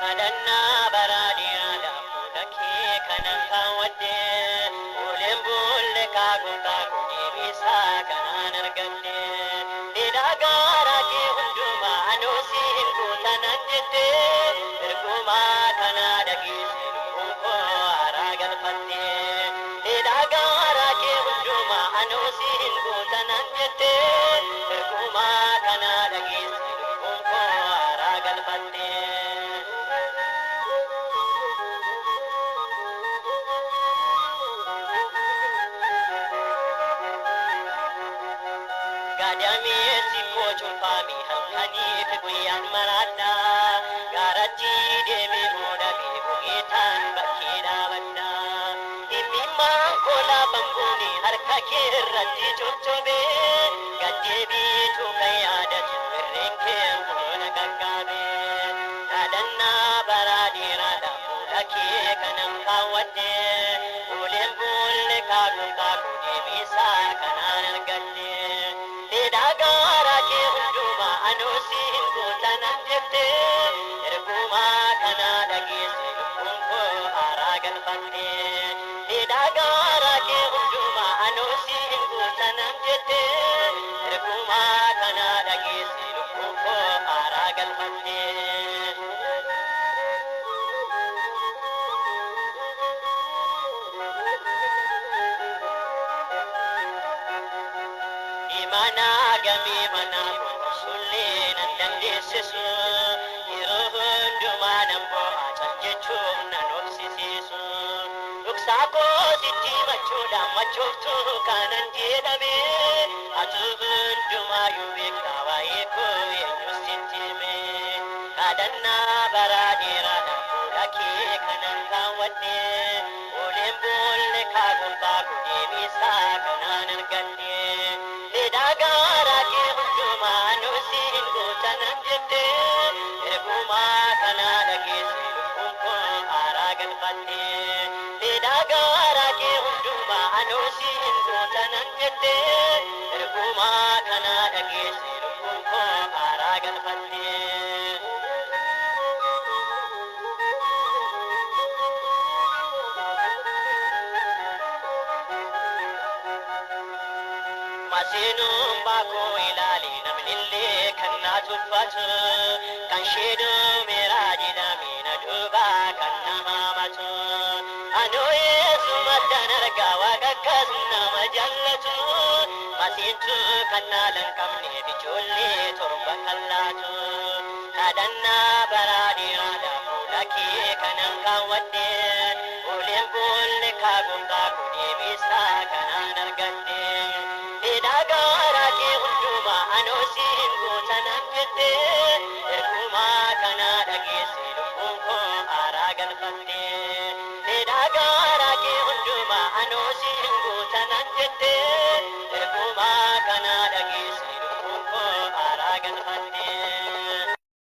Kadhannaa baraa dheeraadhaaf fuula kee kanan kaawwadhe, ooleen boolle kaa gooftaa koo deebiisaa kanaan argadhe. Fedha garaa kee hundumaa anoo siin guuta nan jette, ergumaa kana dhageesse lubbuun koo aaraa galfatte. Fedha garaa kee hundumaa anoo siin guuta nan jette, ergumaa kana dhageesse lubbuun koo aaraa galfatte. Gadameessi koo cuunfaame halkaniif guyyaan maraadha. Gaaratti deemee oodhamee gogeetaan bakkee dhaabadha. Imimmaan koo laafan buune harka kee irratti coccobee, gaddeebiitu kan yaadatu irreen kee goona qaqqabe. Kadhannaa baraa dheeraadhaaf fuula kee kanan kaawwadhe, ooleen boolle kaa gooftaa koo deebiisaa kanaan argadhe. Fedha garaa kee hundumaa anoo siin guuta nan jette, ergumaa kana dhageesse lubbuun koo aaraa galfatte. Fedha garaa kee hundumaa anoo siin guuta nan jette, ergumaa kana dhageesse lubbuun koo aaraa galfatte. Imanaa gamii manaa obsullee nan dandeessisu, yeroo hundumaa nan bo'a cal jechuun nan obsisiisu. Dhoksaa koo sitti himachuudhaan machooftuu kanan jedhame, atu hundumaayyuu beektaa waa'ee koo eenyus sitti hime. Kadhannaa baraa dheeraadhaaf fuula kee kanan kaawwadhe, ooleen boolle kaa gooftaa koo deebiisaa kanaan argadhe. Fedha garaa kee hundumaa anoo siin guuta nan jette, ergumaa kana dhageesse lubbuun koo aaraa galfatte. Fedha garaa kee hundumaa anoo siin guuta nan jette, ergumaa kana dhageesse lubbuun koo aaraa galfatte. Maseenuun baakoo ilaali namnillee kan na tuffatu, kan sheeduu meeraa jedhame na duubaa kan na haamatu. Anoo Yesuumattan argaa waaqa akkas nama jaallatu, maseentu kan na lanqabneef ijoollee torba kan laatu. Kadhannaa baraa dheeraadhaaf fuula kee kanan kaawwadhe, ooleen boolle kaa gooftaa koo deebiisaa kanaan argadhe. Fedha garaa kee hundumaa anoo siin guuta nan jette, ergumaa kana dhageesse lubbuun koo aaraa galfatte. Fedha garaa kee hundumaa anoo siin guuta nan jette, ergumaa kana dhageesse lubbuun koo aaraa galfatte.